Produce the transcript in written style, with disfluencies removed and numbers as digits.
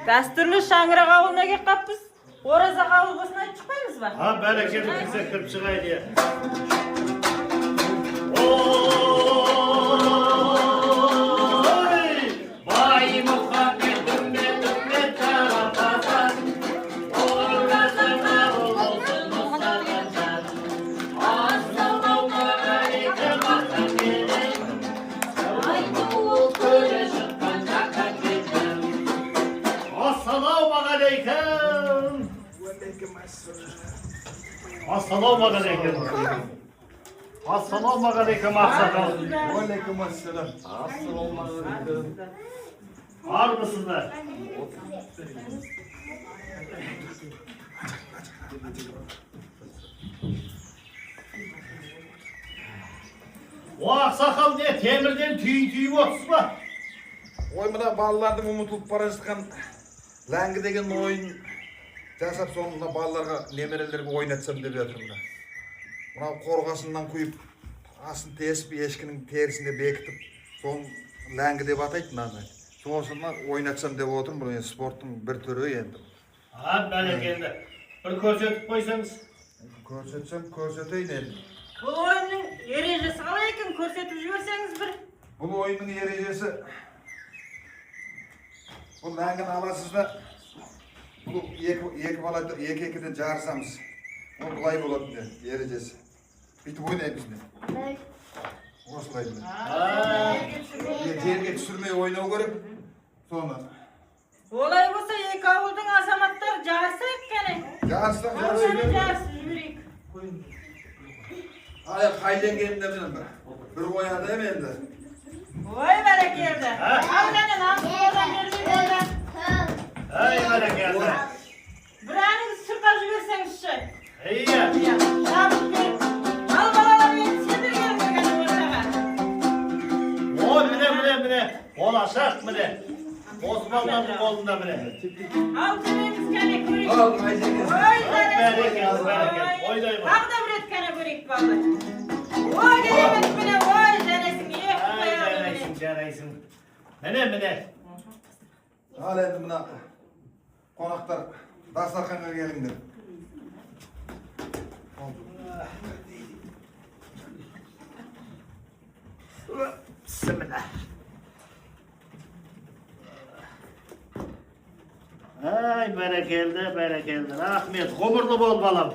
Дәстүрлі Шаңырақ ауылына келіп қаппыз. Ораза қабыл болсын айтып шықпаймыз ба? Ha, бәрекелді, кірсе кіріп шығайын, иә. Ой, Баймұхаммед үмбет, үмбет жаратасан, Ораза қабыл болсын мұстафажан. Ассалаумағалейкум, ата-енем. Айтулы көлі шыққан жаққа келдім. Ассалаумағалейкум. Ассалаумағалейкум. Ассалаумағалейкум, ақсақал. Уалейкум ассалам. Ассалаумағалейкум. Армысыздар? О, ақсақал, не темірден түйін түйіп отырсыз ба? Ой, мына балалардың ұмытылып бара жатқан ләңгі деген ойын жасап, соны мына балаларға, немерелерге ойнатсам деп жатырмын да. Мынау қорғасыннан құйып, асын тесіп, ешкінің терісіне бекітіп, соны ләңгі деп атайды мынаны. Соны ойнатсам деп отырмын, бұл енді спорттың бір түрі енді. Ha, бәрекелді. Бір көрсетіп қойсаңыз. Көрсетсем, көрсетейін енді. Бұл ойынның ережесі қалай екен, көрсетіп жіберсеңіз бір. Бұл ойынның ережесі: бұл ләңгіні аласыз да, бұл екі бала екі екіден жарысамыз. Ол былай болады, міне, ережесі. Бүйтіп ойнаймыз, міне. Осылай, міне. Жерге түсірмей ойнау керек соны. Олай болса, екі ауылдың азаматтары жарысайық, кәне. Жарыссақ, Ал, жарысып кәне, жіберейік. жарысып жіберейік. Ай, қайдан келдіңдер, міне, бір қояды эми енді. Ой, бәрекелді. Ал, кәне, намыс қолдан бермей ойна. Ай, бәрекелді. Бір әніңізді шырқап жіберсеңізші. Иә. Иә, шабыт беріп. Ал, балалар, енді сендер келіңдер, кәне, ортаға. О, міне, міне, міне. Болашақ, міне. Осы балалардың қолында, міне. Ал, көреміз, кәне, көрейік. Ал, Айжеке. Ой, Бәрекелді, жарайсың. бәрекелді. Ой, Ойнай ғой. тағы да бір рет, кәне, көрейік, балалар. Ой, керемет, міне, ой, жарайсың, екі Ай, қояды, міне. жарайсың, жарайсың. Міне, міне. Ал енді мына қонақтар, дастарханға келіңдер. Бісміллә. Ай, бәрекелді, бәрекелді. Рахмет. Ғұмырлы бол, балам.